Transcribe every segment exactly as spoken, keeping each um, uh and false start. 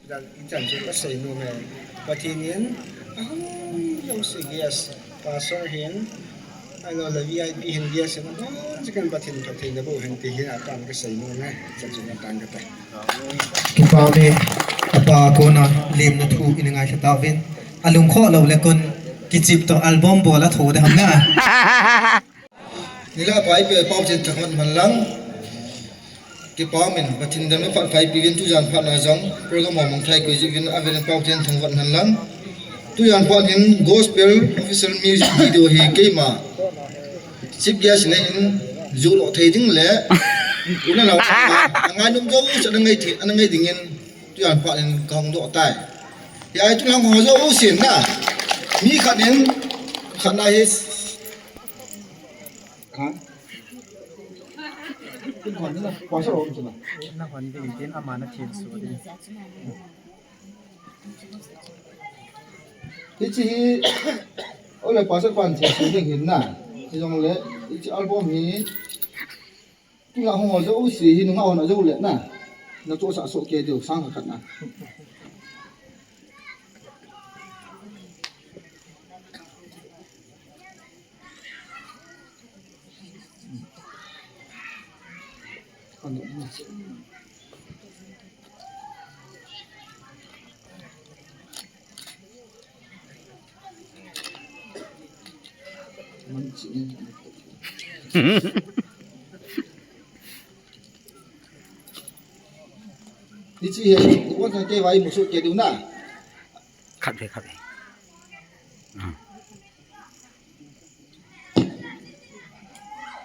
Ichan chu kasei nom e. Pathen in ahung jouse guest, pastor hin, ahilou le V I P hin, guest hin, abonchauvin Pathen phattheina boh hen ti hi atan kasei nom e. Ichan chu atan kape. Kipa ume, apa kona lemna thu ina ngailha tauvin. Alungkhoh lou le kon kichip toh album bol a tho de ham na. Nilhah pa ipi pau chen thang hon man lang. Kipa umin, Pathen damna phat pha ipi vin tujan phat na jong, program ho mangthai koi jeh uvin, avel in pau chen thang hon man lang. Tujan phat hin gospel official music video hi keima chief guest nei in, ju lo thei ding le, unau, angai nom jouse, angai thei, angai ding in, tujan phat hin kahung doh tai. Hiche tulang ho jousen na. Mi khat in, khat na hi. Ha? Kin hon na, pastor hon chu na. Na hon ding tin ama na thenso ding. Hiche hi, ole pastor pan thenso ding hin na. Hijongle, hiche album hi, tulang ho jouse hi nungah hon ajou le na. Na chohsah soh kei diu sang khat na. Hiche hi, iwon sang kei vai musu kei diu na. Khat ve, khat ve. Ah.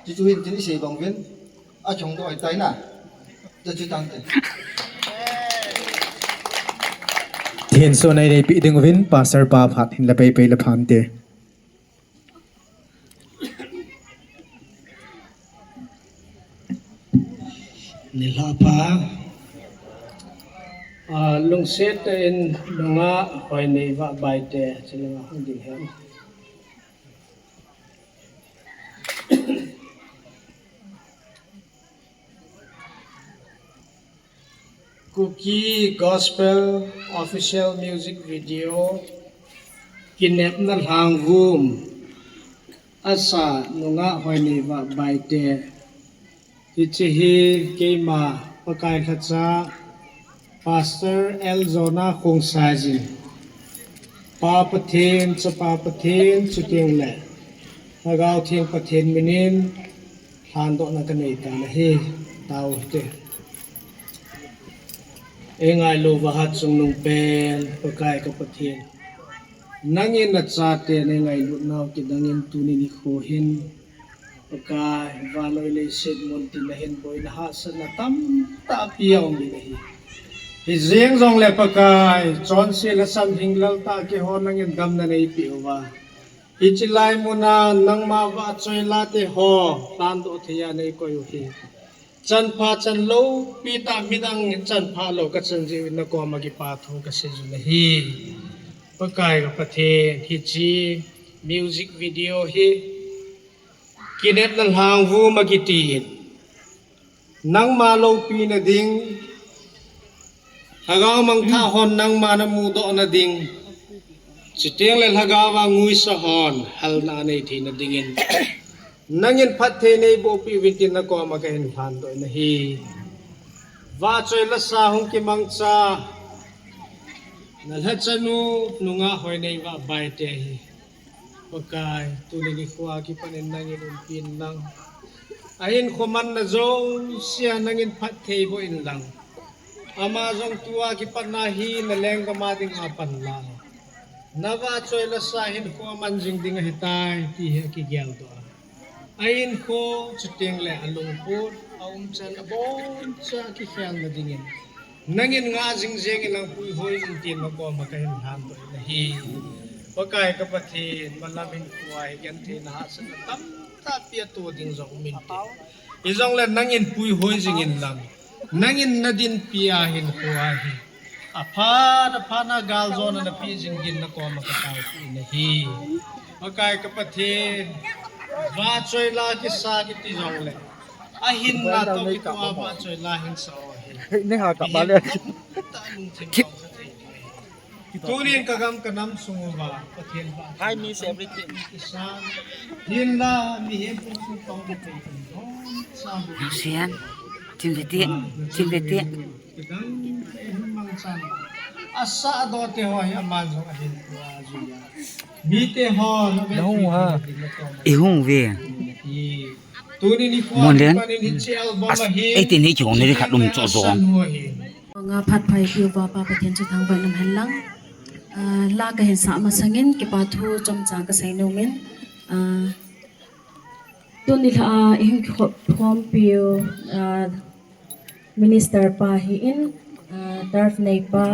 Chuchu hin tin isei bang uvin, achong doh ahitai na. Chuchu tante. Thenso nei neipi ding uvin, pastor pa phat hin la pei pei la phante. Nilhah pa, ah, lungset in nungah Hoineiva Baite, chilanga hung ding hen. Kuki Gospel Official Music Video, Kinepna Lhangvum, asa nungah Hoineiva Baite. Hiche hi keima Pakai lhacha Pastor L Jona Khongsai jin, Pa Pathen, Chapa Pathen, chuteng le Lhagao Theng Pathen minin lhandohna kanei tan ahi, tao hite. Eingailu vahat chungnung pen, Pakai ka Pathen. Nangin nachate neingailutnau kidangin tuni nikho hin, Pakai, vannoi leiset muntin a hin boina hahsatna tamtah pia um in ahi. Hijeng jongle Pakai, chonse lhasam hinglel tah keiho nangin damna neipeh uva. Hiche lai muna nangma vahchoi late ho lhandoh theiya neikoi u hi. Chanpha chanlou, pi tah midang chanpha lou kachan jeh uvin nakoma kipa thu kasei jin ahi. Pakai ka Pathen, hiche music video hi Kinepna Lhangvum akitin. Nangma loupina ding, Lhagao mangthah hon nangma namudohna ding, chuteng le Lhagao a nguisa hon halna anei theina dingin, nangin phatthei neiboh peh uvin tin nakoma kahin lhandoh in ahi. Vahchoi lasa hung kimangcha nalhachanu nungah Hoineiva Baite hi, Pakai, tuni nikho a kipat in nangin umpi in lang. Ahinkho manna jousea nangin phatthei boh in lang. Ama jong tua kipat na hi nalenggam a dinga panla, navahchoi lasa hinkho aman jing ding ahitai, ti hi akigeldoh a. Ahinkho, chuteng le alungput, aumchan, aboncha kikhelna dingin nangin ngah jingjeng in lang puihoi in tin nakoma kahin lhandoh in ahi. Pakai ka Pathen, malam hinkho a hi gentheina hahsatna tamtah pia to ding jong um inte. Hijongle nangin puihoi jing in lang, nangin nadinpi a hinkho a hi aphat aphat na galjona napeh jing din nakoma kataopeh in ahi. Pakai ka Pathen, vahchoi la kisa kiti jongle, ahinna toh kitoh a vahchoi la hinsa u ahi. Nei ha ka ba le. Tunin ka gam ka nam sung uva Pathen ba. Hi, miss everything. Isan. Hinla mihem pum sung tong te te. Sian. Chin ve ti. Chin ve ti. Kidang ka hin mang chan. Asa do te ho hi aman jong ahin tua juya. Mi te ho na ve. Hung ha. I hung ve. Tuni ni ko Mon len. Panin hin chi album ahi. Eighteen ni ki hung ni khat um cho zo. Nga phat phai piu va pa Pathen chu thangvah in um hen lang. Ah, la ka hin sah masangin kipa thu chomcha ka sei nom in. Ah, tuni lha a i hin kikhop khom piu, ah, minister pa hi in, ah, turf nei pa,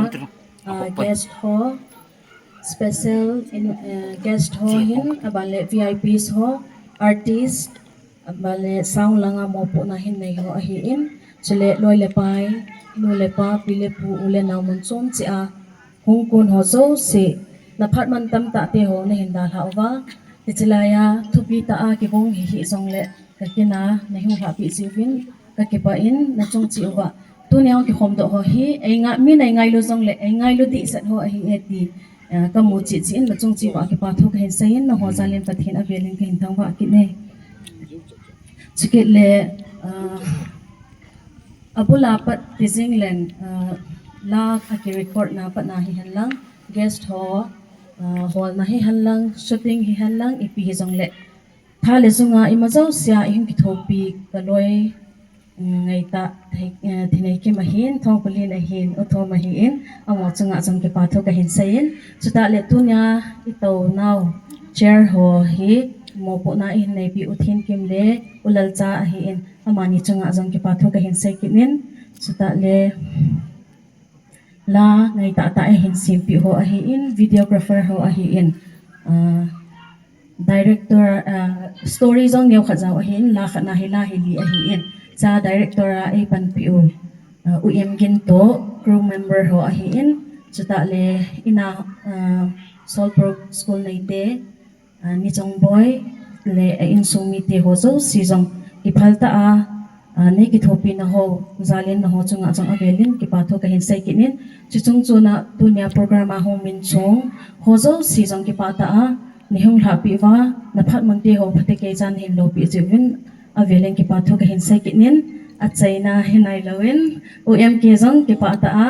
ah, guest ho, special in, ah, guest ho hin, aban le V I Ps ho, artist, aban le sound langa mopohna hin nei ho ahi in, chule loi le pai, nu le pa, pi le pu, u le nao mun chom cheh a, hung kon ho jouse, na phat man tamtah te ho na hin dalha uva, hiche laiya thupi tah a kigong hi hih jongle ka kin a na hung lhahpeh jiuvin ka kipah in na chung cheh uva. Tunia hung kikhom doh ho hi, ei nga, min ei ngailu jongle, ei ngailu dehset ho ahi e ti, eh, ka mu cheh cheh in na chung cheh uva kipa thu ka hin sei in, na ho jal in Pathen avel in ka hin thangvah kit e. Chukit le, ah, abul a pat ti jing leng, ah, la a ki record na pat na hi hen lang, guest ho, ah, hol na hi hen lang, shooting hi hen lang, ipi hi jongle. Tha le junga ima jousea i hin kithopi ka loi, mm, ngaitah thei, eh, Thinei Kim ahin, Thongpalin ahin, U Thom ahin, amaho chunga jong kipa thu ka hin sei in. Chutah le tunia i tou nau chair ho hi mopohna i hin neipi U Thin Kim le U Lalcha ahin, amani chunga jong kipa thu ka hin sei kit in. Chutah le la ngaitah tah a hin sempeh ho ahin, videographer ho ahin, ah, director, ah, story jong neo khat jao ahin, la khat na hi la hi li ahin, cha director a ei panpi u, ah, U M Gin toh, crew member ho ahin, chutah le ina, ah, Solpro School neite, ah, Nichong Boi le a insung mite ho jouse jong kiphal tah a, ah, nei kithopi na ho, jal in na ho chunga jong avel in kipa thu ka hin sei kit in, chuchung chuna tunia program a hung min chung ho jouse jong kipa tah a nei hung lhahpeh uva, na phat man te ho phatecha na hin lopi jiuvin avel in kipa thu ka hin sei kit in, achaina hi nai lou in, U M K jong kipa tah a,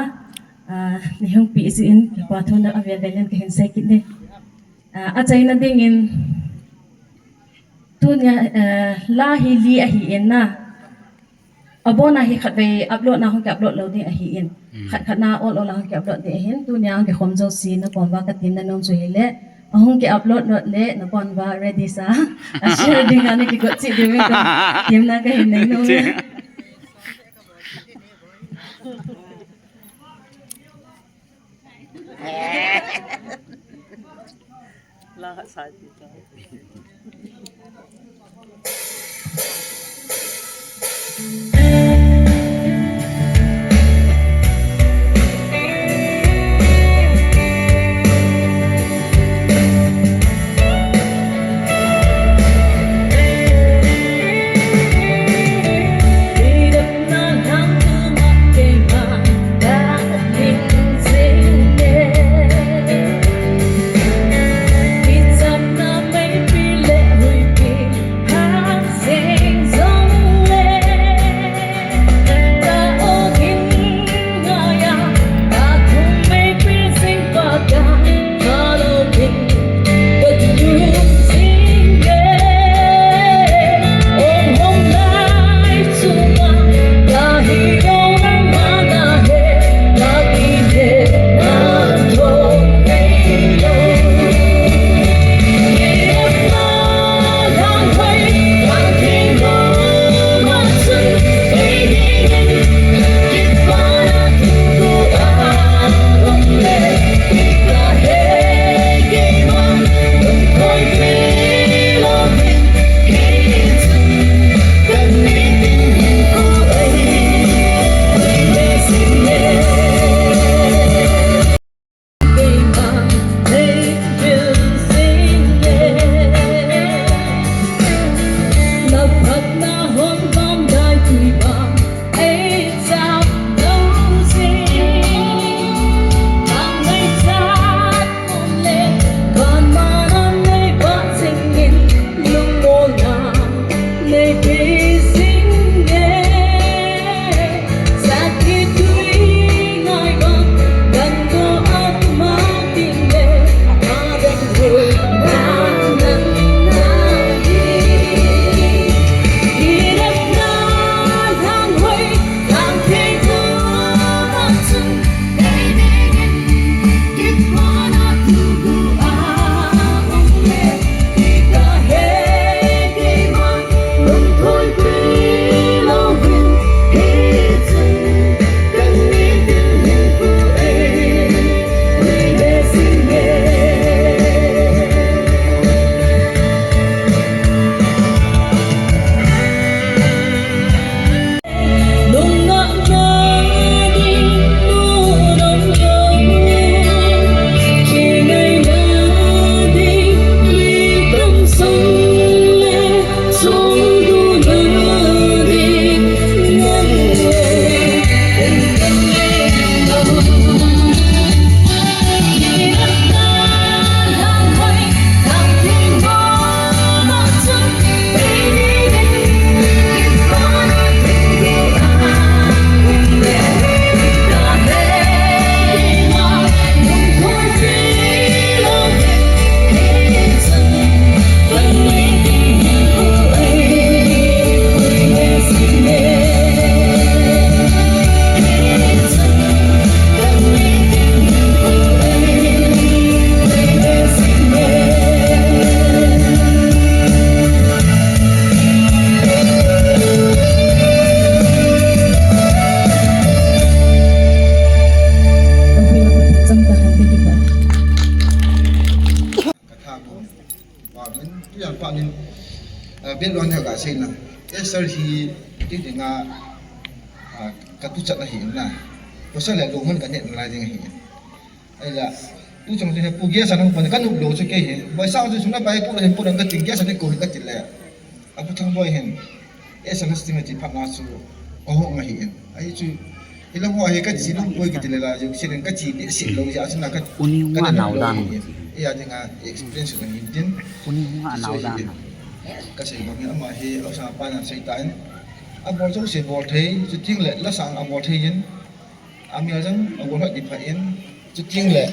ah, nei hung pi jeh in kipa thu na avel vel in ka hin sei kit e. Ah, achaina dingin, tunia, eh, la hi li ahin na. Abona hi khatvei upload na hung ki upload lou ding ahin. Hmm. Khat khat na ol ol a hung ki upload ding ahin. Tunia hung kikhom jouse na kom uva ka temna nom chu hile. Ahung ki upload lou le na kom uva ready sa. A share ding a na kigot cheh ding ka temna ka hin nei nom e. Background hi kasei na. Esther hi ti dinga, ah, katuchat ahi na. Pasal le lungmon kanei nalai ding ahi. Ahile, tuchung chu hi Pu Gesan hung pan kanop lou chu kei hi. Boisang chu suna pai pu le hin pu dang kati, Gesan hi kou hi kati le. Apu Thangboi hin, Esther Hastings ti phatna chu kahung ahi in. Ahi chu, ilam ho hi kachi nom poi kiti le la, jong sinin kachi behseh lou jeh a chu na ka, Uni hung ka a nao dan. Ahi in. Eia dinga experience ahi in tin. Uni hung a nao dan. Kasei bang in ama hi, asa pa na sei tan. Abol jouse bol thei, chuteng le, lasa abol thei in. Amel jong abol hoi di pha in, chuteng le,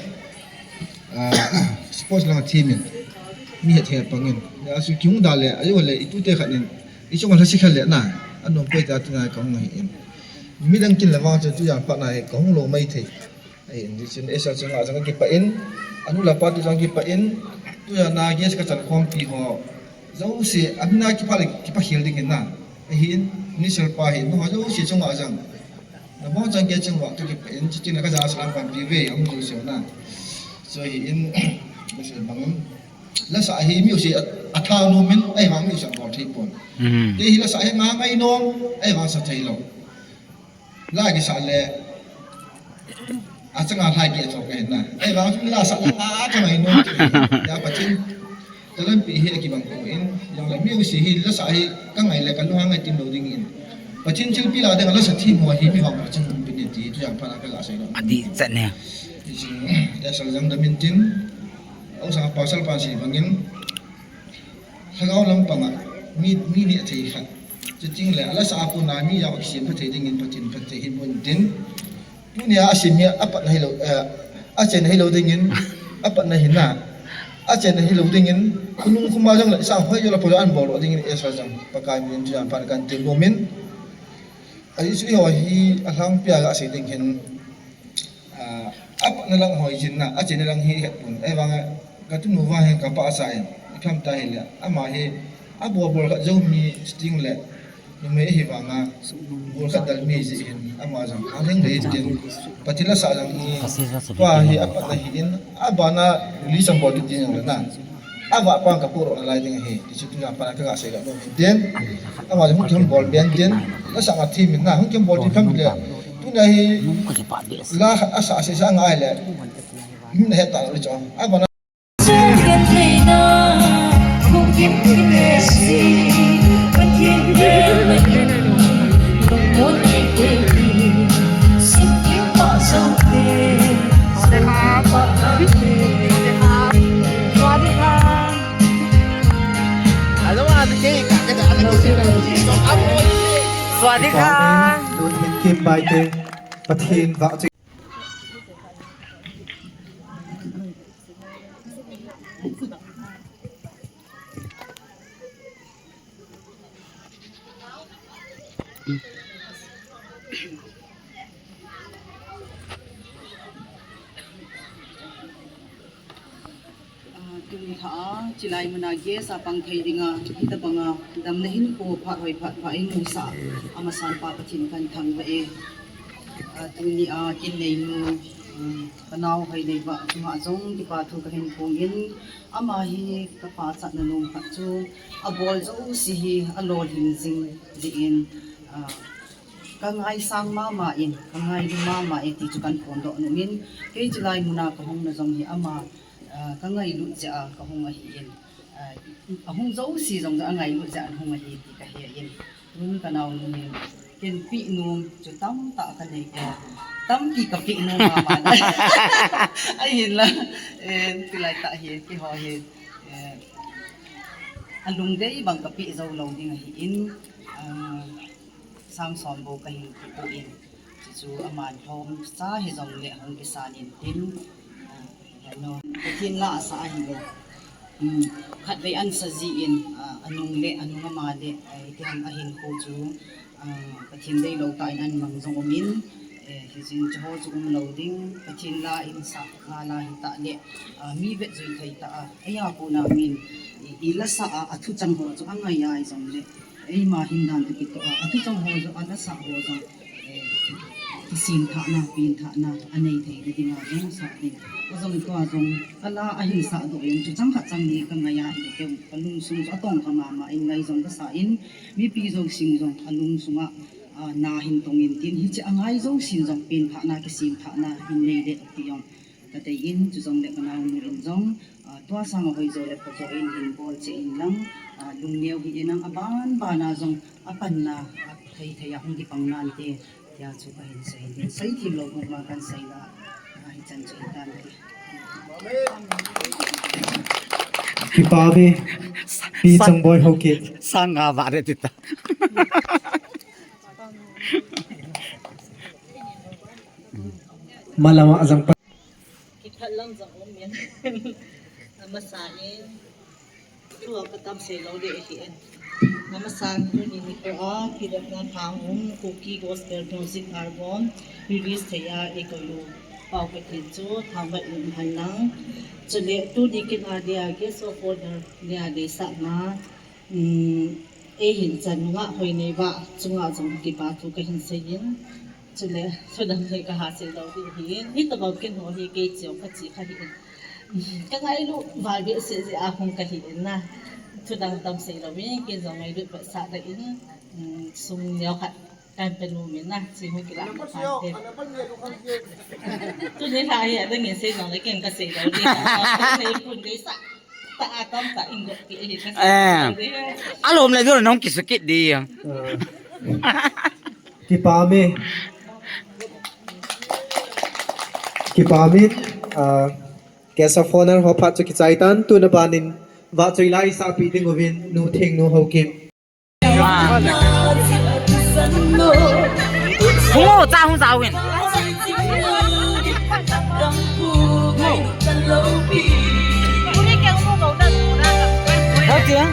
ah, sports lang a thim in, mi hetthei pang in. Asu kihung da le, ajo le, itute khat in, ichung a lhasi khat le na, anom poi ta tina kahung ahi in. Midang kin le vang chun tujan phat na hi kahung lou mai thei. Ahi in, hichun Esther chunga jong kipah in, anu le apa tu jong kipah in, tujan a guest kachan khompi ho. Jouse, amin a kipah le, kipah khel ding hin na. Ahi in, minister pa hi, nangho jouse chunga jong. Nabon chang kei chunga, tu kipah in, chuteng le kaja salam panpi ve, amu jouse na. So hi in, kasei bang in. Lasa hi mi jouse a, atha nom in, ahivang mi jouse abol thei pon. Hmm. Kei hi lasa hi ngai ngai nom, ahivang sa thei lou. La kisa le, achanga la kisa thou kahi na. Ahivang lasa la kangai nom. Ya Pathen. Talanpi hi akibang poi in, jong le music hi lasa hi kangai le kalunghang ngai tin lou ding in. Pathen thilpeh la ding lasa thim ho hi mi vang Pathen hung peh in ti tujan phat na kaga sei lou. Adih chat ne. Hichun, Esther jong dam in tin, aw sa pasal pan sei bang in, lhagao lampang a, mi, mi neh thei khat. Chuteng le, alasa a kona mi jao kisem pha thei ding in Pathen phatthei hin pun tin. Tunia asem hi apatna hilou, eh, achenna hilou ding in, apatna hi na. Achenna hilou ding in, khonung khoma jong le, sang hoi jo le po jo an bol lou ding in, Esther jong, Pakai min in tujan phat kan ti nom in. Ahi chu eiho hi alhangpi a kasei ding hin, ah, apatna lang hoi jin na, achenna lang hi het pon. Ahivang a, katunu vang hin kapah sa in, ipi ham ti le, ama hi, abol bol khat jo mi chuteng le, numei ahivang a, bol khat dal mi jeh hin, ama jong, alhing le tin, Pathen lasa jong hi, tua hi apatna hi in, abana release am bol tin jong le na. Ava pang kapoh lou nalai ding ahi, ti chu tujan phat na kaga sei lou nom in tin. Ama le hung kibol ben tin, lasa a thim in na, hung kibol tin tham le. Tuna hi, la asa sei sa ngai le. Min het ta le chu. Abana. Sawasdee kha. Tun hin Kimbai te Pathen vah chu. Ah, tuni lha a, chilai muna guest a pang thei dinga, hitobanga damna hinkho phat hoi phat pha eimusah a, amasan Pa Pathen kahin thangvah e. Ah, tuni a, kin neinu, um, kanao hoi nei vah chunga jong kipa thu kahin phong in, ama hi kapa chatna nom khat chu, abol jouse hi alolhin jing jeh in, ah, kangaisang mama in, kangailu mama e ti chu kahin phondoh nom in, kei chilai muna kahungna jong hi ama, ah, kangailut jeh a kahung ahi in, ah, ahung jouse jong angailut jeh a ahung ahi ti kahe in, tun kanaonu in, ken peh nom chu tamtah kanei e, tampi kapeh nom mama. Ahinla, eh, tulai tah hi, keiho hi, eh, alungdei bang kapeh jou lou ding ahi in, ah, sang som bou kahin pe poi. Chuchu aman lhomcha hijongle hung kisan in tin, ah, ano, Pathen la asa ahile, um, khatvei ansa jin, ah, anung le, anung ama le, ah, iti ham ahinkho chu, ah, Pathen deilou tah in ahin mang jong um in, eh, hijeh chun chuho chu umlou ding, Pathen la in sa, la la hita le, ah, mi vetjui thei tah a, eia kona min, i, i lasa a, athuchang ho chu angai a hijongle, eima hin dan toh kitoh a, athuchang ho jong, alasa ho jong, eh, Simthahna, penthahna anei theina dinga jong sah ding. Ajong tua jong ala ahin sah doh jong chu chang khat chang ni ka ngai a, hi keu ka lungsung chu atong kha mama in ngai jong ka sa in, mipi jousen jong alungsunga, ah, na hin tong in tin, hiche angai jousen jong penthahna, kisimthahna hin nei le ti jong ka dei in, chujongle ka naonu in jong, ah, tua sanga hoijo le phajo in hin bol cheh in lang, ah, lungneo hih in lang aban bana jong apanna, athei thei a hung kipang nante, tia chu ka hin sei in. Sei thim lou gup ma kan sei la, ah, hichan chu hitan ti. Kipa uve, Pi Changboi Haokip. Sanga va re ti ta. Malama ajang pa. Kiphat lam jong um in. Amasan, tua ka tam sei lou ding ahi in. Amasan, tuni nikho a, kidopna thang um, Kuki Gospel Music Album, release thei a, eikoi u Pau Pathen chu, thangvah in umhen lang. Chule, tuni kin a dia, Guest of Honor dia deisahna, um, eihin chan nunga Hoineiva chunga jong kipa thu kahin sei in. Chule, thudang le kaha sei lou ding ahi in. Hitobang kin ho hi kei cheh ka chi kha hi in. Ka ngailut val behseh jeh a hung kahi in na. Thudang tam sei lou in, kei jong ngailut behseh le in, um, sum neo khat kan pe nom in na, chi hung kilah ma pha te. Tuni la hi, adang in sei jong le ken ka sei lou ding. Nei pun nei sa. Ta a tam ta in go ki hi ka sei. Eh. Alom le jong nong kisukit di. Ah. Kipa ume. Kipa ume. Ah, Guest of Honor ho phat chu kichai tan, tuna ban in vahchoi la isahpi ding uvin, Nu Thengnu Haokip. Hung o, cha hung cha uvin. Hoi tia.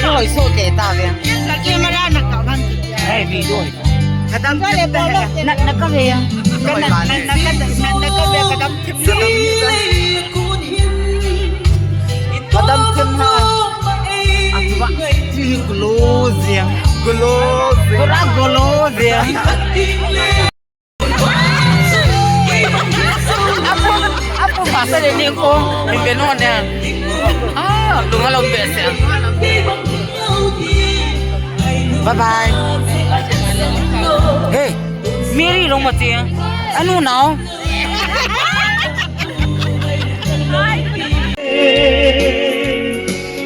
Hoi so te ta ve. Camera na ka ban. Hey, video. Kadam thim na, na, na ka ve ya. Ka na, na, na ka, na, na ka ve, kadam thim na. Kadam thim na. Atua, ti glow ya. Glow ya. Pura glow ya. Apu, apu pasal ini ko, hindi no niya. Ah, lunga lang bese. Bye bye. Hey, Mary, long mati. Ano na?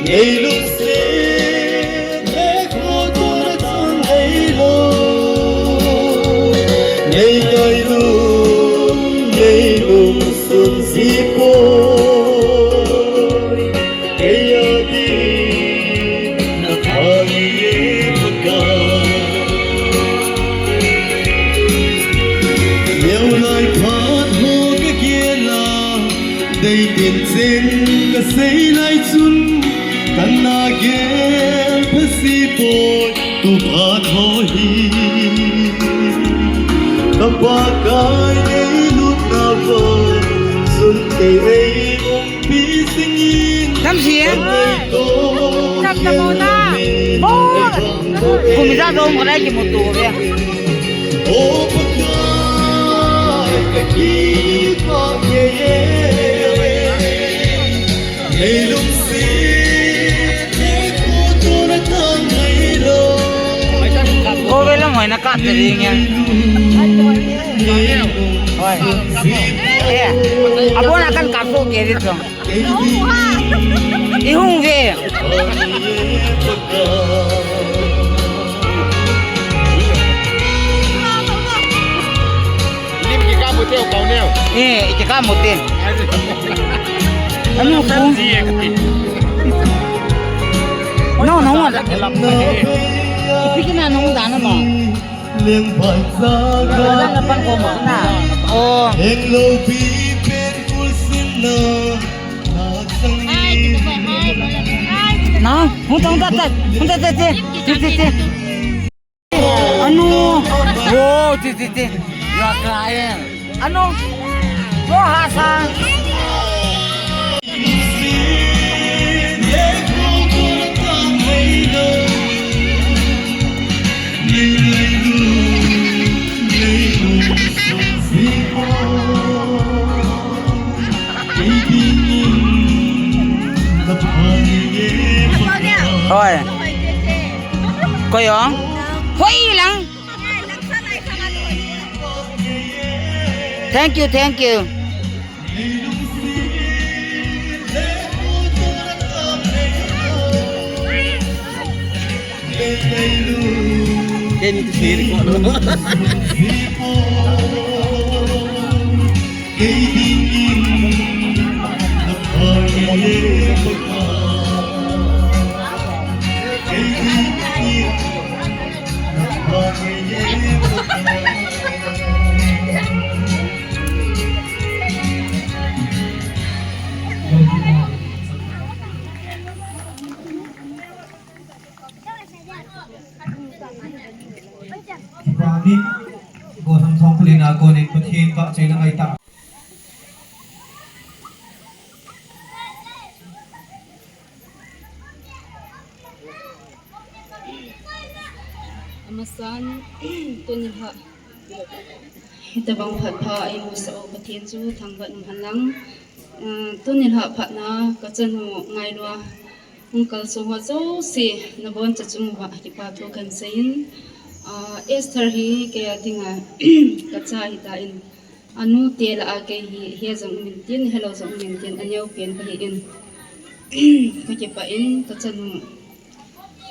Ngeilu se ne ko to na tun ngeilu. Ngei ngeilu, ngeilu sun si po. Kei a ding na thang e Pakai. Neo lai phat ho ka gel a, dei tin chen ka sei lai chun, ka na gel pha si poi. Tu phat ho hi ka Pakai nei lut na va sun te ei umpi singin. Tam si e. Tam ta mo na. Bo. Kum ja dong ko lai ki mo tu ve. O Pakai ka ki pa ye. Ko vela moi na ka te ring ya. Hoi. Eh, abona kan ka ko ke ri to. I hung ve. Lim ki ka mu te o kau neo. Eh, ki ka mu te. Anu ku. No, no, no. Ipi kina no da na no. Leng bai sa ga. Na pan ko mo na. Oh. Eng lo bi pen kul sin na. Na, hung ta, hung ta, hung ta, hung ta, hung ta, hung ta, hung ta. Anu. Wow, ti, ti, ti. You are crying. Anu. Go ha sa. Eng Hoi. Koi ong? Hoi lang. Thank you, thank you. Kipah in, Gosam Thongpulin a konin Pathen pachatna ngai ta. Amasan, tuni ha. Hitabang phat pha eimusah u Pathen chu thangvah in umhen lang. Eh, tuni lha phatna kachanu ngailua hung kalsong ho jouse naboncha chung uva kipa thu kahin seiyin. Ah, Esther hi kei a dinga kacha ahitan. Anu te lah a kei hi, he jong umin tin, helou jong umin tin, aneo pen kahin. Kakipah in, kachanu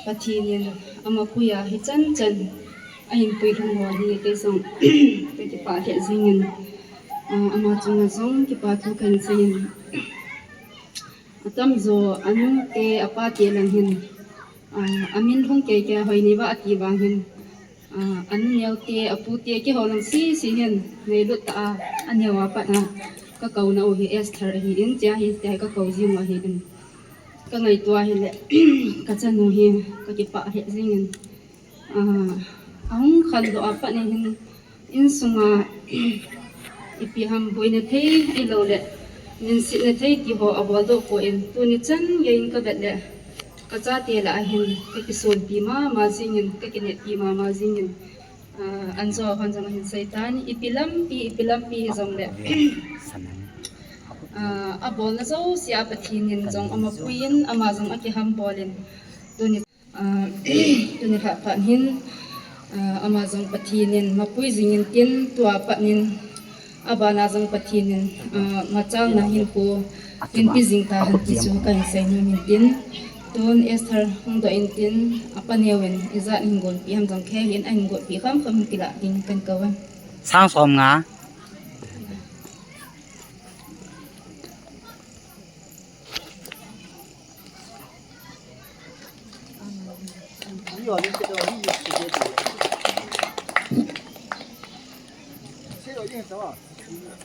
Pathen in amapui a hichan chan ahin puilhung ho hi kei jong kakipah lheh jingin, ah, ama chunga jong kipa thu kahin seiyin. Atamjo anu te apa te lang hin, ah, amin lhung kei kei a Hoineiva ati vang hin, ah, anu neo te, apu te, keiho lang sese hin ngailut tah a, aneo a pat a kakouna u hi Esther ahin, tia hi, tia hi kakou jing u ahin. Kangaito a hile, kachanu hi kakipah lheh jingin. Ah, ahung khandoh a pat hin, insunga, ipi ham boina thei, ahilou le, minsetna thei ti ho abol doh poi, tuni chan geiyin kavet le, kachate lah a hin, kakisonpi mama jingin, kakineppi mama jingin. Ah, anjo hon jong ahin seitan, ipi lampi, ipi lampi hijong le. Ah, abolna jouse a Pathen in jong amapui in, ama jong akihambol in. Tuni Ah, tuni lha phat hin, ah, ama jong Pathen in mapui jingin tin, tua pat in abana jong Pathen in, ah, machalna hinkho hinpe jing tahen ti chu kahin seinom in tin, tun Esther hung doh in tin, apa neo in ijat hin golpi ham jong kei hin ahin golpi kham kham kilah ding kahin kou e. Sang som nga.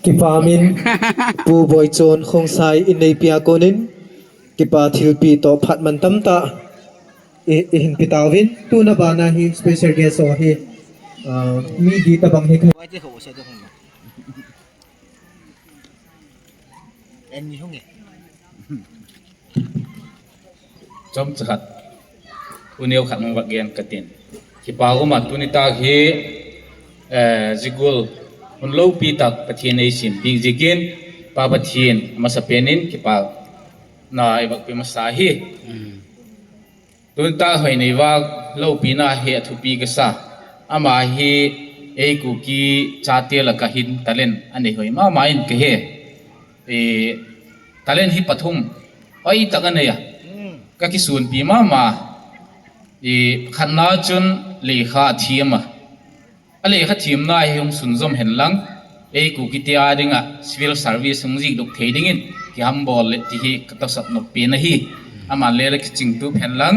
Kipah in, Pu Boichon Khongsai in neipi a konin, kipa thilpi toh phat mantam tah i, ihin pe tauvin, tuna bana hi special guest ho hi, ah, mi di tabang hi. Chomcha khat, u neo khat hung vak gen katin. Kipa um a tuni tah hi, eh, jigul hun loupi tah Pathen in eisempeh jeh in, Pa Pathen amasapen in kipana eivakpi masa ahi. Tuni tah Hoineiva loupina hi athupi kasa. Ama hi ei Kuki chate lah a hin talent anei hoi mama in kahe. Eh, talent hi pathum hoitah a anei a. Kakisonpi mama. Eh, khatna chun lekha athem a. Alekha themna hi hung sunjom hen lang, ei Kuki te a dinga civil service hung jih doh thei dingin kihambol e ti hi ka tahsan nop pen ahi. Aman le la kichingtup hen lang.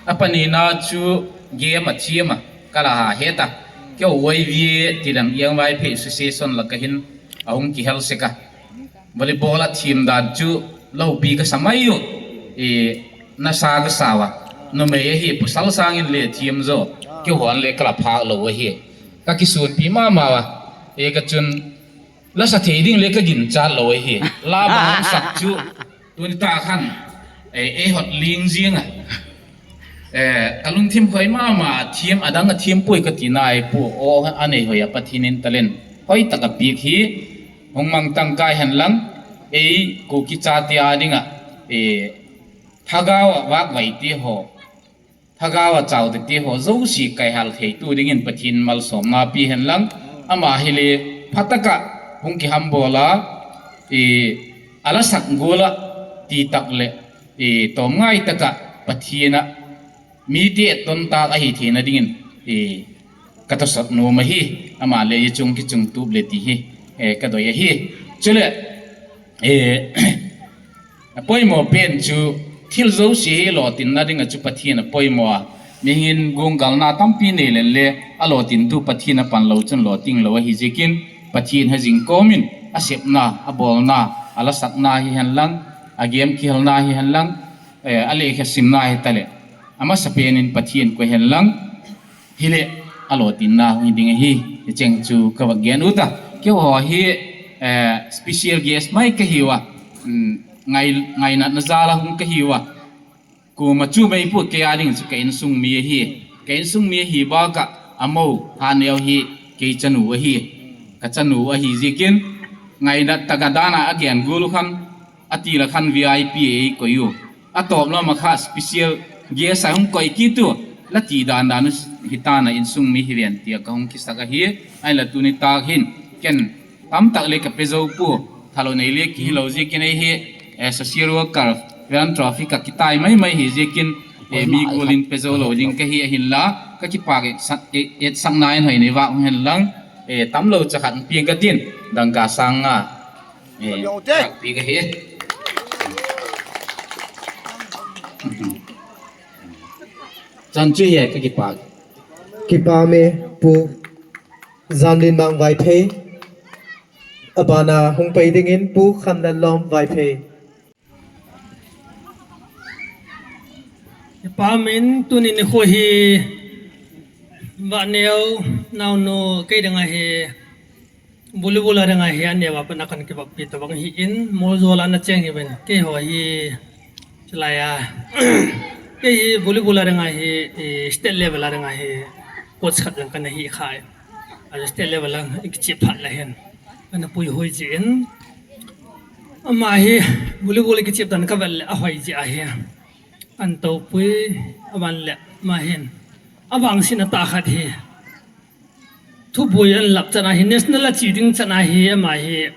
Apanina chu game athem a, ka la ha het a. Kei ho Y V A ti lang, Young Vaiphei Association lah a hin ahung kihel sek a. Volleyball a them dan chu loupi kasa mai u. E, nasa kasa uva. Numei ahi, pasal sangin le them jo. Kei hon le ka la phah lou ahi. Kakisonpi mama uva. E, ka chun lasa thei ding le kaginchat lou ahi. La bang sak chu. Tuni tah khan. E, eihon ling jing a. Eh, kalungthim hoi mama, thim adang a thim pui kati nai pu o anei hoi a Pathen in talent hoi taka piak hi, hung mang tangkai hen lang, ei Kuki chate a dinga, eh, thagau a vak vai ti ho, thagau a chau te ti ho, zo si kai hal thei tu dingin Pathen malsom na pi hen lang, ama hi le phataka hung kiham bola, eh, ala sak gola ti tak le, eh, tom ngai taka Pathen a mite et ton tak ahi theina dingin, eh, ka tosot nom ahi, ama le i chung kichung tup le ti hi, eh, ka doi ahi. Chule, eh, a poimo pen chu thil zo si hi lo tin na ding a chu Pathen a poimo a. Mihin gung galna tampi nei len le, a lo tin tu Pathen a pan lo chun lo ting lo ahi zikin, Pathen ha jing komin, a sepna, a bolna, a la sakna hi hen lang, a game kihelna hi hen lang, eh, a lekha simna hi tale. Amasa penin Pathen ko hen lang, hile a lo tin na hung ding ahi, hicheng chu ka va gen uta. Keu ho hi, eh, special guest mai ka hiwa, mm, ngai, ngaina na jala hung ka hiwa. Kuma chu mai pu ke a ding chu ka insung mi ahi. Ka insung mi ahi ba ka amo ha neo hi kei chanu ahi. Ka chanu ahi zikin ngaina taka dana a gen gulu khan a ti la khan V I P ei koi u. A top lo ma kha special guest a hung koi ki tu. La ti dan dan u hitana insung mi hi ven tia ka hung kisak ahi. Ai la tuni tak hin ken tam tak le ka pe zo pu. Thalo nei le ki hi lo zikin ei hi, eh, social worker, philanthropy ka kitai mai mai hi zikin, eh, mi gulin pe zo lo ding ka hi ahin la, ka kipak et sak, et, et sak na in hoi nei va hung hen lang, eh, tam lo cha khat piang ka tin, dang ka sang nga. Eh, tak pi ka hi. Chan chu hi ka kipak. Kipa me pu Zanlin Mang Vaiphei. Abana hung pai dingin Pu Khanlalom Vaiphei. Kipa min tunin khu hi Vaneo naunu kei dang ahi. Volleyball a dang ahi, aneo a pat a kan kibappi tabang hi in, Molzol a na cheng hi ben. Kei ho hi, chulai a. Kei hi volleyball a dang ahi, eh, state level a dang ahi, coach khat dang kan hi khai. A state level a, ik chi phat la hen. Kan pui hui chi in. Ama hi, volleyball ik chi tan ka vel le, a hoi chi ahi. An to pui, a van le, ma hen. A vang sin a ta khat hi. Thubui an lap chan ahi, national a chi ding chan ahi, ama hi.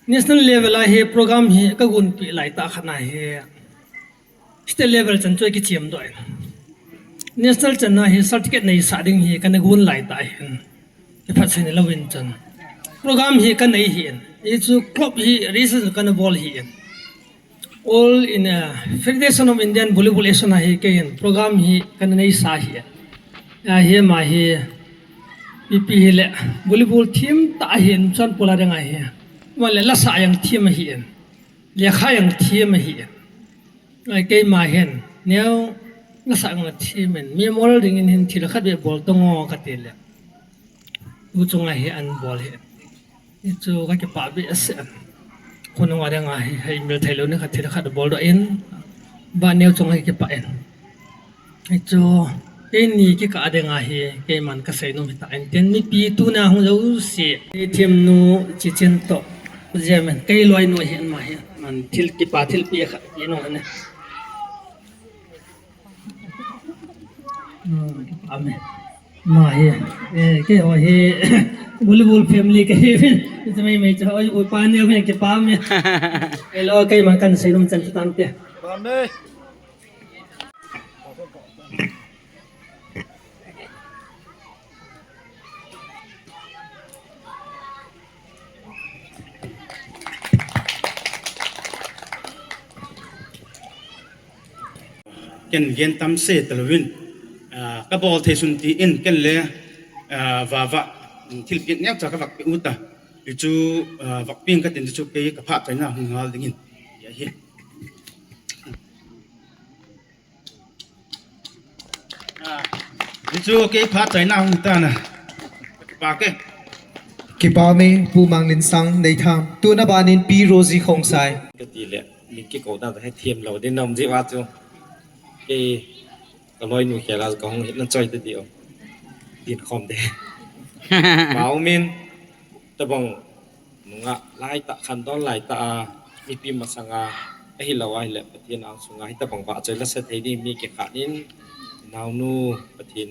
National level a hi program hi ka gunpi lai ta khan ahi. State level chan chu kichiam doh in. National chan a hi certificate nei sa ding hi ka na gun lai ta hin. Ki phat sai ni lo in chan. Program hi ka nei hi in. I chu club hi reason ka na bol hi in. All in, uh, Federation of Indian Volleyball Association ahi kei hin program hi kan nei sa hi. A hi ma hi P P hi le volleyball team ta hi in chan pula deng ahi. Ma le la sa yang team ahi in. Le kha yang team ahi in. Ai kei ma hin neo la sa yang team in. Mi moral ding in hin thil khat be bol to ngo ka ti le. U chunga hi an bol hi. Hichu ka kipah behseh. Khonung a ding ahi, hei mil thei lou ni khat thil khat bol doh in, Vaneo chunga hi kipah in. Hichu, keini kikah a ding ahi, keiman ka seinom hita in tin, mipi tuna hung jouse, kei themnu Chichen toh, Jemen, kei loinu hi ama hi, man thil kipa thilpeh khat pi nom ahi. Hmm, amen. Ma hi, eh, kei ho hi, volleyball family ka hi, ita mai mai cha, oi, oi, pa ni, oi, ke pa mi. Hello, keiman kan seinom chan chu tante. Amen. Ken gen tam se talouvin, ah, ka bol thei sun tin ken le, ah, vava, thilpeh neocha ka vak pe uta. Hichu, ah, vak ping ka tin chu kei ka phat chaina hung hal dingin. Ya hi. Ah, hichu kei phat chaina hung tana. Kipa ke. Kipa me Pu Manglinsang Neitham. Tuna banin Pi Rosie Khongsai. Ka ti le, mi kikou dan he thiem lou ding nom ji va chu. Kei, ka loinu khela ka hung hin na choi ta di o. Din khom de. Mao min, tabang nungah lai ta, khandon lai ta a, mipi masanga, ahi lo a, ahile Pathen ang sunga, hitabang ba choi la sa thei ding mi kikhat in, naonu Pathen,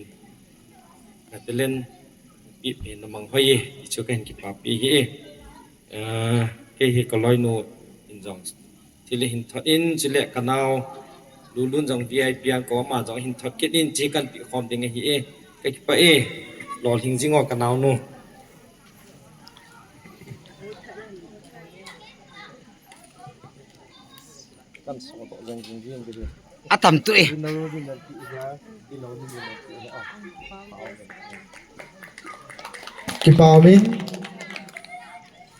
na talent, pi, pi na mang hoi e, ti chu ka hin kipapi hi e. Eh, kei hi ka loinu in jong, thil hin thot in, chule ka nao, Lulun jong V I P ang ko ama jong hin thot kit in, chi kan pi khom ding ahi e. Ka kipah e, lolhing jing o ka naonu. Atam tu e. Kipa min,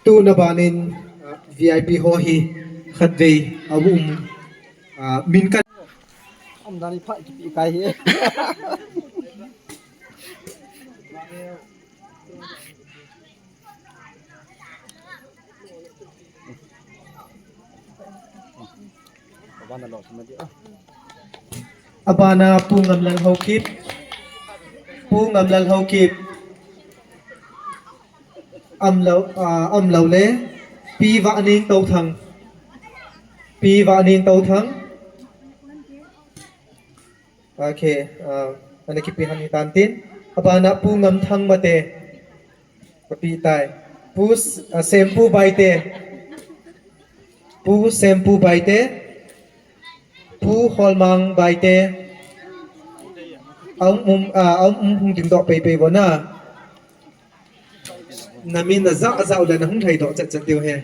tuna banin, ah, V I P ho hi khatvei a um, ah, min kan. Am dan i pha kipi kai hi. Abana Pu Ngamlal Haokip. Pu Ngamlal Haokip. Amlo, ah, amlo le. Pi Vahning Touthang. Pi Vahning Touthang. Okay, ah, ana kipi han hitan tin. Abana Pu Ngamthang Mate. Kapi tai. Pu S-, ah, Sempu Baite. Pu Sempu Baite. Pu Holmang Baite. Aum um, ah, aum um hung ding doh pei pei vo na. Na min na ja ja u le na hung thei doh chat chat diu he.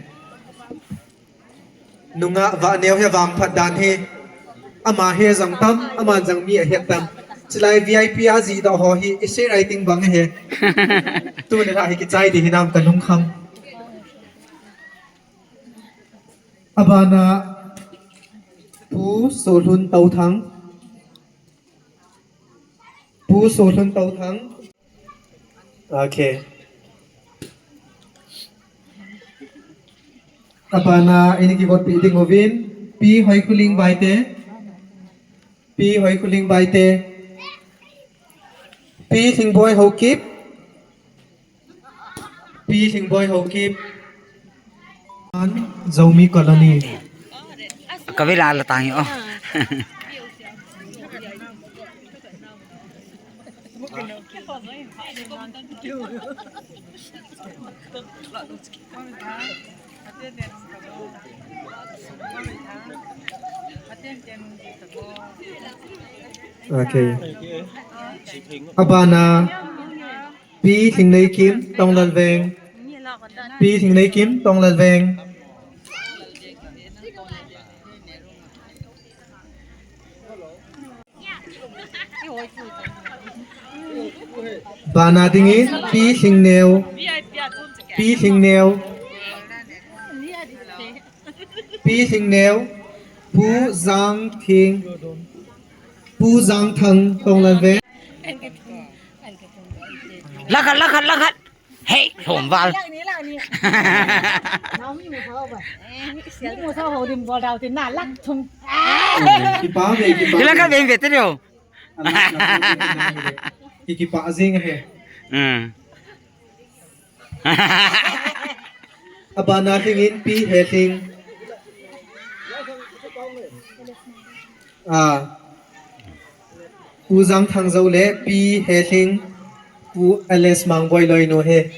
Nungah Vahneo hi vangphat dan hi. Ama hi jong tam, ama jong mi ahet tam. Chulai V I P a ji doh ho hi, essay writing bang hi. Tuni la hi kichai di hinam ka lungkham. Abana Pu Solhun Touthang. Pu Solhun Touthang. Okay. Abana ini kikotpi ding uvin. Pi Hoikhuling Baite. Pi Hoikhuling Baite. Pi Lhingboi Haokip. Pi Lhingboi Haokip. An Zomi Colony. Ka vela la tang yo. Okay. Abana Pi Lhingneikim, Tonglal Veng. Pi Lhingneikim, Tonglal Veng. Bana dingin Pi Lhingneo. Pi Lhingneo. Pi Lhingneo. Pu Jangthing. Pu Jangthang, Tonglal Veng. Lakhat, lakhat, lakhat. Hei, lhom val. Lak ni, lak ni. Naomi mu sao ba. Ni mu sao ho dim bol dau tin na lak thum. Kipa ve, kipa. Kila ka ve ve te lo. Ki, kipa jing he. Hmm. Abana Lhingin Pi Helhing. Ah. Pu Jangthang Jou le Pi Helhing, Pu Alex Mangboi loinu he.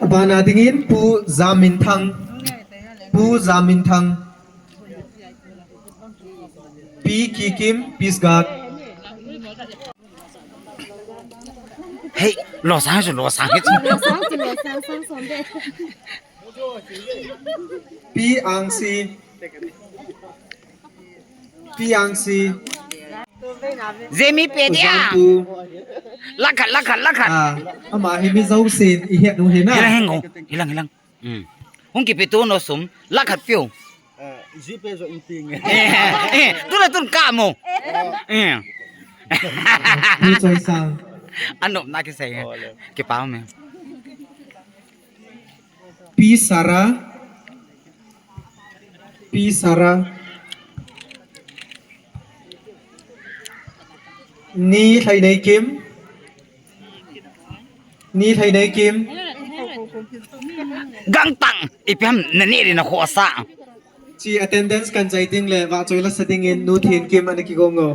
Abana dingin Pu Jaminthang. Pu Jaminthang. Pi Kikim, Peace Guard. Hei, lo sang chu, lo sang chu. Lo sang chu, lo sang, sang som de. Pi Angsi. Pi Angsi. Jemi pe dia. Pu Jampu. Lakhat, lakhat, lakhat. Ah, ama hi mi jousen, i het u hi na. Hilang, hilang, hilang, hilang. Hmm. Hung kipe tu no sum, lakh khat piu. Eh, GPay jo in ping. Eh, eh, tu la tun ka mo. Eh. Pi Choi Sang. Anop na kisei. Oh, le. Kipa me. Pi Sara. Pi Sara. Ni Thainei Kim. Ni Thainei Kim. Gangtang. Ipi ham nani ri na khosa. Chi attendance kan jai ding le, va choi la sa ding in, Nu Thin Kim ana kigong o.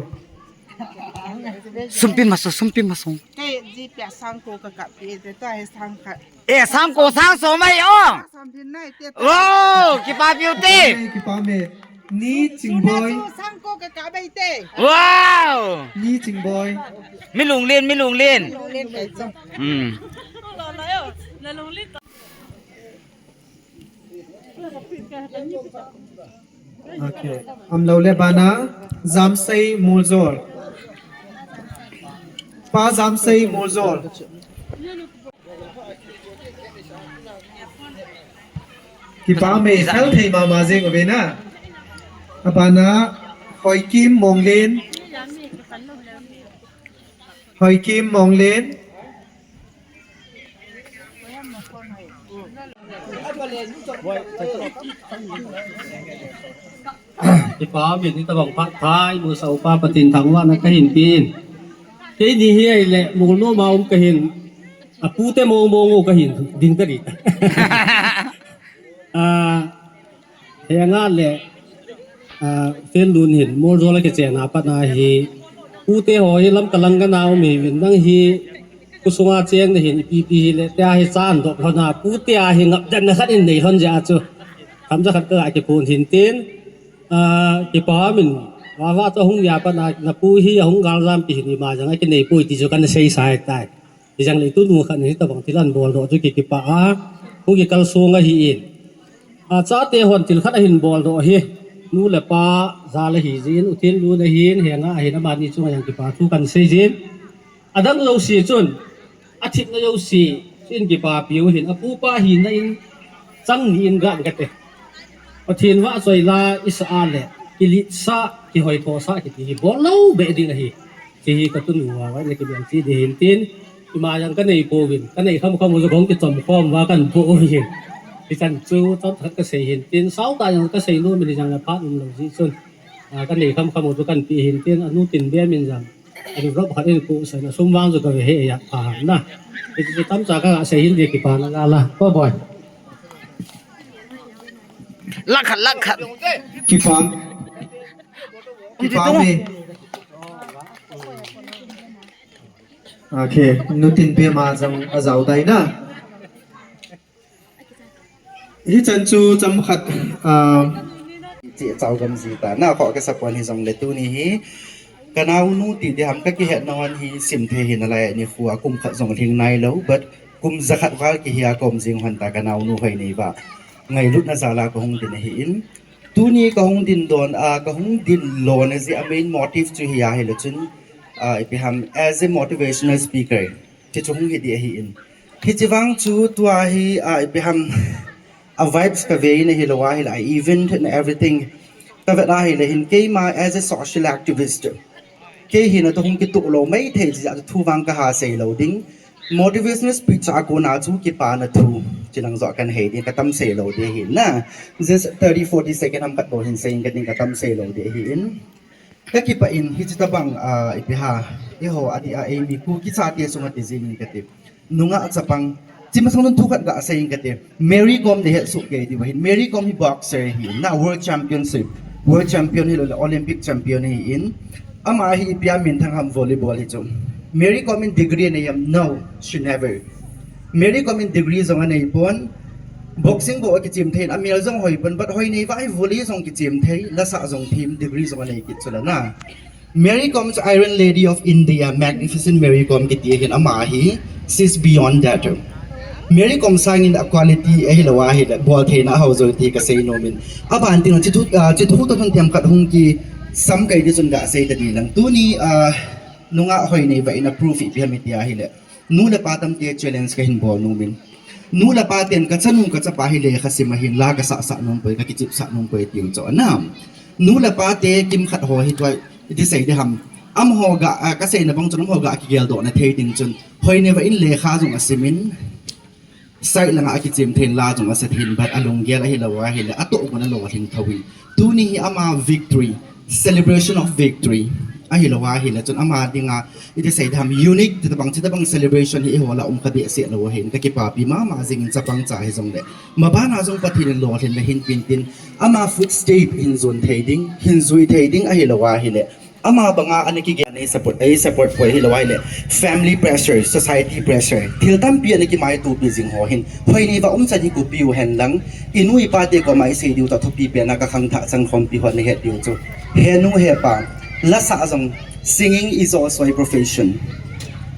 Sum pi maso, sum pi maso. Kei GPay sang ko ka kap pi te, to he sang khat. Eh, sang ko sang so mai o. Sang pin nai te. Oh, kipa piu te. Kipa me. Ni Chingboi. Sang ko ka kap bai te. Wow. Ni Chingboi. Mi lunglen, mi lunglen. Lunglen kai chu. Hmm. Okay. Amlo le bana Jamsei Muljol. Pa Jamsei Muljol. Kipa me sal thei mama jing ove na. Abana Hoikim Monglen. Hoikim Monglen. Kipa min ni tabang phat thai, mu sa upa Pathen thangvahna kahin pin. Keini hi ahile, mul nom a um kahin, apute mong mong u kahin, ding tari ta. Ah, Henga le, ah, Fen Lun hin, Muljol a kichen a pat na hi, pute ho hi lam kalang kana um hi, vin dang hi, kusunga cheng na hin, ipi pi hi le, tia hi chan dop lhon a, pute a hi ngap dan na khat in nei lhon ja chu. Tham ja khat ka kipun hin tin, ah, kipa min, va va to hung ya pat na, na pu hi, hung gal jam pi hin ima jang, a kinei pui ti chu kan sei sai tai. Hijang le tunu khat ni tabang thil ahin bol doh chu kikipah a, hung kikal sung ahi in. A, chate hon thil khat ahin bol doh hi. Nu le pa jal ahi jin, U Thin Lun ahin, Henga ahin, amani chunga jong kipa thu kan sei jin. Adang jouse chun, athipna jouse, chun kipapi u hin, apupa hina in, chang ni in gan kate. Pathen vahchoi la isah a le, kiletsah, kihoithosah kiti hi bol lou beh ding ahi. Hiche hi katunu uva, vai le kibel chi ding hin tin, ima jong kanei pouvin, kanei khamkham u jong kichom khom uva kahin po uvin. Hichan chu, chomkhat kasei hin tin, sautah jong kasei nom in hijong le phat umlou jeh chun. A, kanei khamkham u chu kahin pe hin tin, anu Tinbia min jong. Ani rob khat in pu sa na sum vang chu kave he ya pha na. Hiche tamcha kasei hin ve kipana la la. Ko boi. Lakh khat, lakh khat. Kipam. Kipam ni. Okay, nu Tinbia ma jong ajao dai na. Hichan chu chomkhat, ah, chi chao gam ji ta na, kho kasa pon hijong le tuni hi. Kanaonu ti ding ham kakihet na hon hi sim thei hi nalai nikho a kum khat jong lhing nailou, but kum jakhat val kihi a kaum jing hon ta kanaonu Hoineiva. Ngailutna jal a kahung din ahi in. Tuni kahung din don, ah, kahung din lona jeh a main motive chu hi ahile chun, ah, ipi ham as a motivational speaker. Ti chu hung hi ding ahi in. Hiche vang chu tua hi, ah, ipi ham, a vibes kave in ahilou ahile, a event and everything. Kavet ahile hin keima as a social activist. Kei hina toh hung kitoh lou maithei jeh a thu vang kaha sei lou ding. Motivational speech a kona chu kipana thu. Chilang joh kahin hei ding katam sei lou ding ahi na. Just thirty, forty second ham khat bou hin sei in kading katam sei lou ding ahi in. Kakipah in, hiche tabang, ah, ipi ham, eiho, adeh a eimi Kuki chate chunga ti jing in kati. Nungah chapang, chi masang chun thu khat gasei in kati. Mary Kom nahet soh kei diu ahin. Mary Kom hi boxer ahi, na world championship, world champion hilou le Olympic champion ahi in. Ama hi ipi a minthang ham volleyball hi chu. Mary Kom in degree anei am? No, she never. Mary Kom in degree jong anei pon, boxing bou akichem thei in, amel jong hoi pon, but Hoineiva hi volley jong kichem thei, lasah jong them, degree jong anei kit chu la na. Mary Kom chu Iron Lady of India, Magnificent Mary Kom kiti ahin, ama hi, she's beyond that. Mary Kom sangin a quality ahilou ahile, bol theina ahao jou ti kasei nom in. Aban tin, chi thu, ah, chi thu toh thon themkhat hung kisam kei ding chun gasei ta ding lang. Tuni, ah, nungah Hoineiva in a proof ipi ham iti ahile. Nu le pa tamte challenge kahin bol nom in. Nu le pa ten kachanu kachapa hi lekha sim ahin la kasah sah nom poi, kakichep sah nom poi tiu chu anam. Nu le pa te kimkhat ho hi tua iti sei ding ham. Amaho ga, ah, kaseina bang chun amaho ga kigeldoh na thei ding chun, hoineiva in lekha jong asim in, side langa akichem thei in la jong asa thei in, but alunggel ahilou ahile, atoh gon alolhin thou in. Tuni hi ama victory, celebration of victory. Ahilou ahile chun ama dinga, iti sei ding ham, unique, ti tabang, ti tabang celebration hi eiho lah a um kha behseh lou ahin, kakipapi mama jing in chapang cha hijongle. Mabana jong Pathen in lolhinna hin pen tin, ama footstep hin jon thei ding, hin jui thei ding ahilou ahile. Ama banga ana kigel nei support, ei support poi hilou ahile. Family pressure, society pressure. Thil tampi ana kimaitopi jing ho hin. Hoineiva umchan hi kopi u hen lang. Inu ipa te koma isei diu ta thupi pen a kakhangthah chang khompi hon nahet diu chu. He nu he pa. Lasah jong singing is also a profession.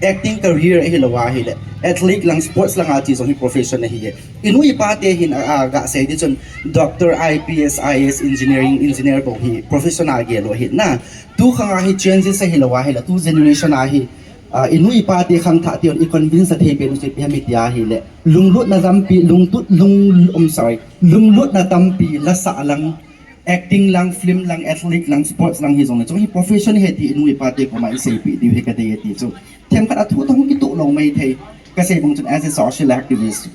Acting career ahilou ahile. Athlete lang sports langa ti jong hi profession ahi e. Inu ipa te hin a, a, gasei ding chun doctor, I P S, I A S, engineering, engineer bou hi profession a gel u ahi na. Tu khang a hi changes ahilou ahile, tu generation a hi, ah, inu ipa te khangthah te hon i convince thei pen u chu ipi ham iti ahile. Lunglutna tampi, lungtut, lung, um, sorry. Lunglutna tampi, lasah lang, acting lang, film lang, athlete lang, sports lang hijongle. Chu hi profession ahi ti inu ipa te koma iseipi diu hi kadei e ti chu. Themkhat a thu toh hung kitoh lou maithei. Kasei bang chun as a social activist.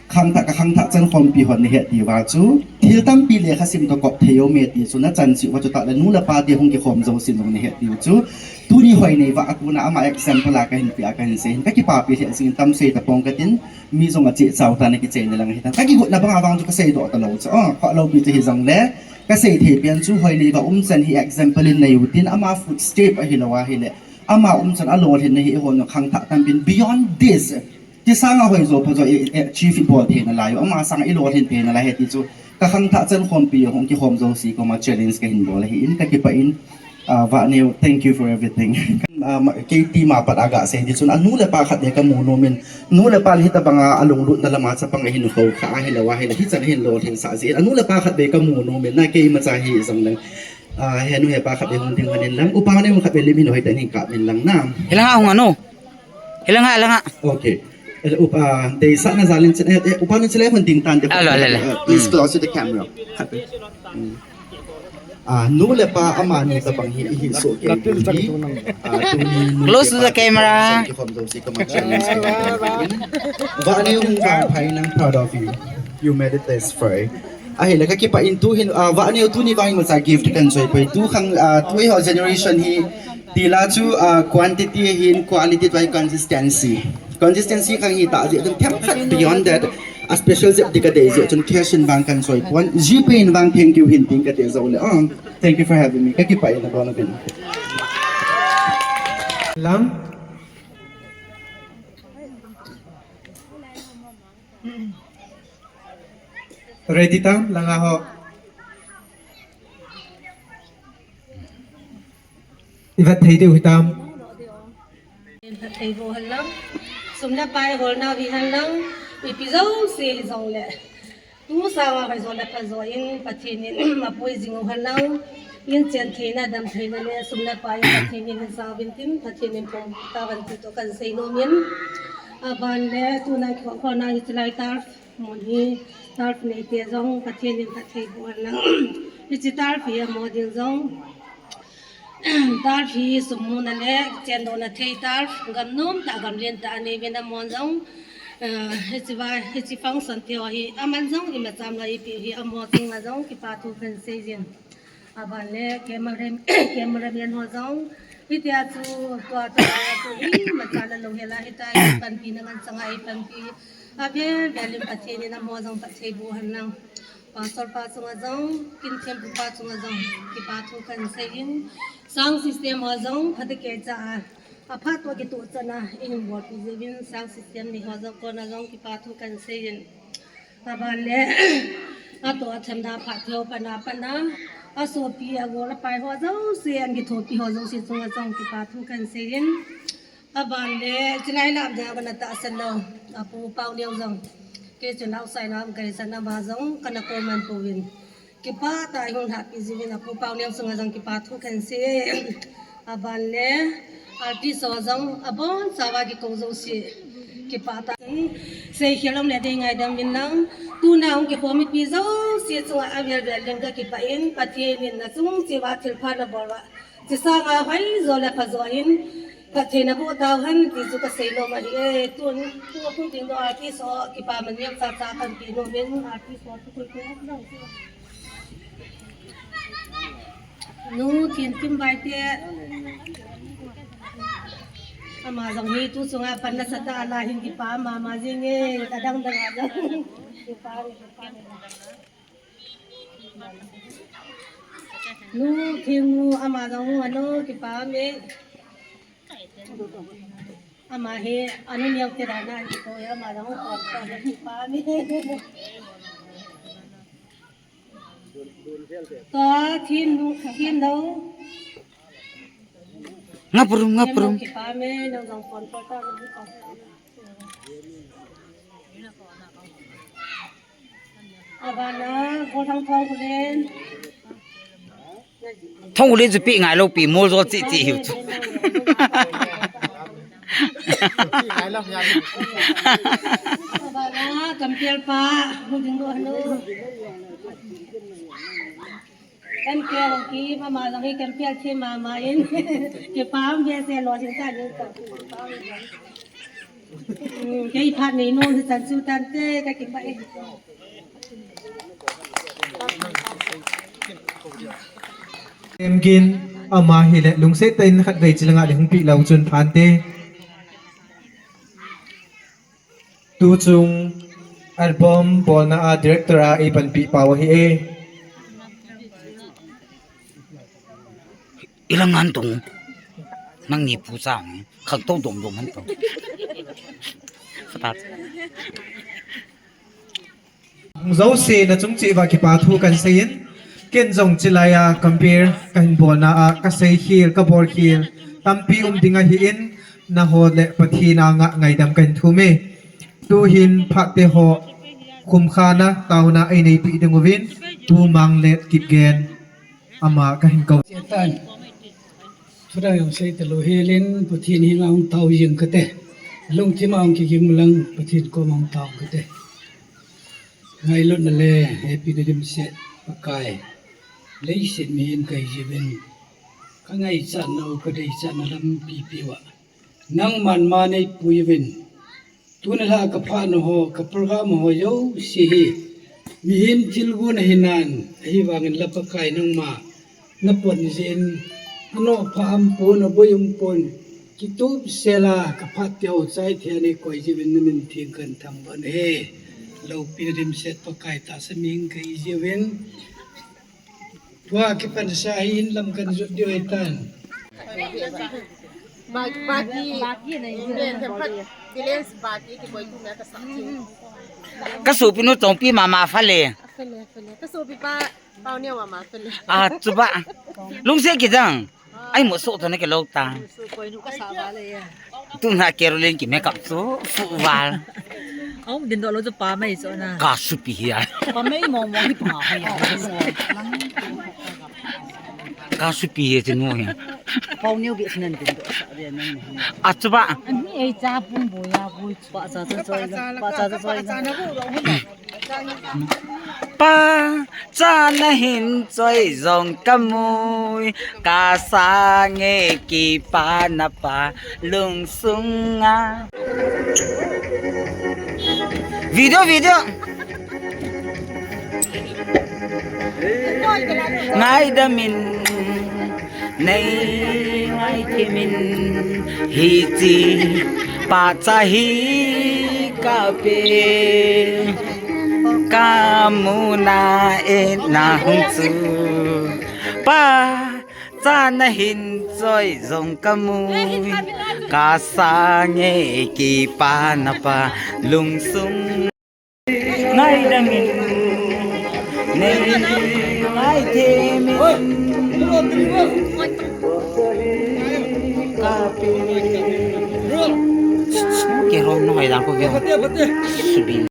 Khangthah, kakhangthah chan khompi hon nahet diu va chu. Thil tampi lekha sim toh kop thei um e ti chu nachan cheh uva chutah le nu le pa te hung kikhom jouse jong nahet diu chu. Tuni hoineiva a kona ama example a kahin pe a kahin sei hin kakipapi lheh jing in tam sei tapong katin mi jong acheh chau tan akichai na lang hitan. Kakigotna banga vang chu kasei doh talou chu. Oh, kholou pi chu hijongle. Kasei thei pen chu hoineiva umchan hi example in nei u tin ama footstep ahilou ahile. Ama umchan alolhinna hi eihon khangthah tampin beyond this. Ti sanga hoijo phajo i, i achieve ibol theina lai u, ama sanga ilolhin theina lai u ahi ti chu. Kakhangthah chan khompi hung kikhom jouse koma challenge kahin bol ahi in kakipah in, ah, Vahneo, thank you for everything. Ah, ma, kei tima pat a gasei ding chun, anu le pa khat beh kamu nom in, nu le pa le hitabanga alunglutna lama chapang ahin khou kha ahilou ahile, hichan ahin lolhin sah jeh in, anu le pa khat beh kamu nom in, na keimacha hijongle, ah, he nu he pa khat beh hung ding hon in lang, upa ne hung khat beh lim hin hoitah in hin kap in lang na. Hilanga hung anu. Hilanga, hilanga. Okay. Ele upa, deisahna jal in chin, eh, eh, upa nu chule hon ding tan de. Alo, alo, alo. Uh, please close to the camera. Mm. Ah, nu le pa amani tabang hi, hi so ke. Ah, tuni nu close to the camera. Vahneo hung vangphai nang, proud of you. You made it this far. Ahile kakipah in tu hin, ah, Vahneo tuni vang imacha gift kanchoi poi. Tu khang, ah, tu eiho generation hi tila chu, ah, quantity hin quality tua hi consistency. Consistency khang hitah jeh chun themkhat beyond that. A special jep ding kadei jeh chun cash in vang kanchoi pon. GPay in vang thank you hin tin kati jou le. Oh, thank you for having me. Kakipah in abon abon. Lang. Ready tam, langa ho. Ivet thei diu hitam. Ivet thei diu hen lang. Sum le pai holna hi hen lang. Ipi jouse hijongle. Tu sanga hoijo le phajo in Pathen in apui jing u hen lang. In chen theina dam theina le sum le pai Pathen in ajaovin tin Pathen in phatthei boh hen ti toh kahin sei nom in. Aban le tunai kho kho na hi chilai ta. Mun hi turf neite jong Pathen in phatthei boh hen lang. Hiche turf hi amaho ding jong. Turf hi sum muna le chendohna thei turf. Gam nom tah gam len tah anei uvin amaho jong. Eh, hiche va, hiche function thei ho hi aman jong imacha um lou ipi hi amaho chunga jong kipa thu kahin sei jin. Aban le camera, cameraman ho jong. Hitia chu tua tua chu imacha la lou hel a hitia hi panpina ngan changa eipanpi. Avel vel in Pathen in amaho jong phatthei boh hen lang. Pastor pa chunga jong, kin thempu pa chunga jong, kipa thu kahin sei in. Sound system ho jong, phatecha a, aphat toh kitoh chan a, eihin bolpi jeh uvin, sound system nei ho jong, kona jong, kipa thu kahin sei in. Aban le, atoh a themda phat thei ho pan a pan a, asopi agol apai ho jouse, ahin kithopi ho jouse chunga jong, kipa thu kahin sei in. Aban le, chilai lam jeh a kana tahsan lou. Apu Paoneo jong. Kei chun outside lam kahisan ama jong kana kou man pouvin. Kipah tah in hung lhahpi jeh uvin Apu Paoneo chunga jong kipa thu kahin sei. Aban le, artist ho jong abonchauva kikou jouse. Kipah tah in. Seikhel um le dei ngaidam in lang, tuna hung kikhom mipi jouse chunga avel vel in kakipah in, Pathen in nachung cheh uva thilpha nabol uva, chesanga hoijo le phajo in, phatthei naboh tauhen ti chu kasei nom ahi e. Tun, tu, tun ding doh artist ho kipa man neocha cha kahin pe nom in, artist ho thu koi koi a jong chu. Nu Thinkim Baite. Ama jong hi tu chunga pan nasatah a la hin kipa mama jing e, adang dang a jong. Kipa, kipa. Nu Thingnu, ama jong hu ano kipa me. Ama hi anu neo te dana kipa, ama jong hu kipa me. Tua Thin nu, Thin nu. Ngaprum, ngaprum. Kipa me, nang jong phone call ta, nang phone call. Abana, Golthang Thonglen. Thonglen chu pi ngai lou pi, mol jo chi chi hiu chu. Abana, Kampial pa, mu ding lo hanu. Kan ke ho ki mama jong hi kan pial che mama in. Kipa um behseh lou jing ta jing ta. Hmm, kei phat nei nom hi chan chu tante kakipah e. Em gin ama hi le lungset tah in khatvei chilanga le hung pi lou chun phante. Tuchung album bolna a director a eipanpi pau ahi e. Ilang ngan tung. Nangni pu chang. Khangtou dom dom han tung. Khatat. Jouse nachung cheh uva kipa thu kahin seiyin. Ken jong chilai a Kampial kahin bolna a kasei khel, kabol khel tampi um ding ahin, nangho le Pathen anga ngaidam kahin thum e. Tuhin phat te ho khumkhana taona einei pi ding uvin, Pu Manglet Kipgen ama kahin kou. Chetan. Thudang jong sei talou helin, Pathen henga hung tao jing kate. Lungthim a hung kigim lang, Pathen koma hung tao kate. Ngailutna le hepina dimset Pakai. Leiset mihem kahi jiuvin. Kangaichatnau, kadeichatna lampi peuva. Nangman man neipui uvin. Tuni lha kaphatna ho, ka program ho jouse hi mihem thilgon ahinan, ahivangin la Pakai nangma napon jin, anoh pha um pon, aboi um pon, kitup sela kaphat teu chai thei a neikoi jiuvin namin theng kahin thangvah e. Loupina dimset Pakai tahsa mihem kahi jiuvin. Tua kipansa hi in lam kan jot diu ahitan. Bagi, bagi, bagi na yun. Hindi, tempat, bilens bagi, di ko ito na kasakit. Kasopi nu Chongpi mama fale. Fale, fale. Kasopi pa, pau niya mama fale. Ah, chuba. Lungse kidang. Ai mo so to na ke lo ta. So ko inu kasaba le ya. Tuna Caroline ki makeup chu fuh val. Aum din doh lou chu pa mai chu na. Ka supi hi a. Pa mai mong mong hi pa mai hi a. Ka supi hi chu nu hi. Pau neo bi sinan din doh sa de nang ni. A chu ba. Ani ei cha pun bo ya bo chu. Pa cha cha choi na. Pa cha cha choi na. Pa cha nahin choi jong kamui, ka sange kipana pa lungsunga. Video, video. Ngaidamin, nei ngaithimin, hiche pa cha hi kape. Kamuna e nahung chu. Pa cha nahin choi jong kamui. Ka sange kipana pa lungsung. Ngaidamin, nei ngaithimin. Kape. Kerong no hai dang ko veo. Subin.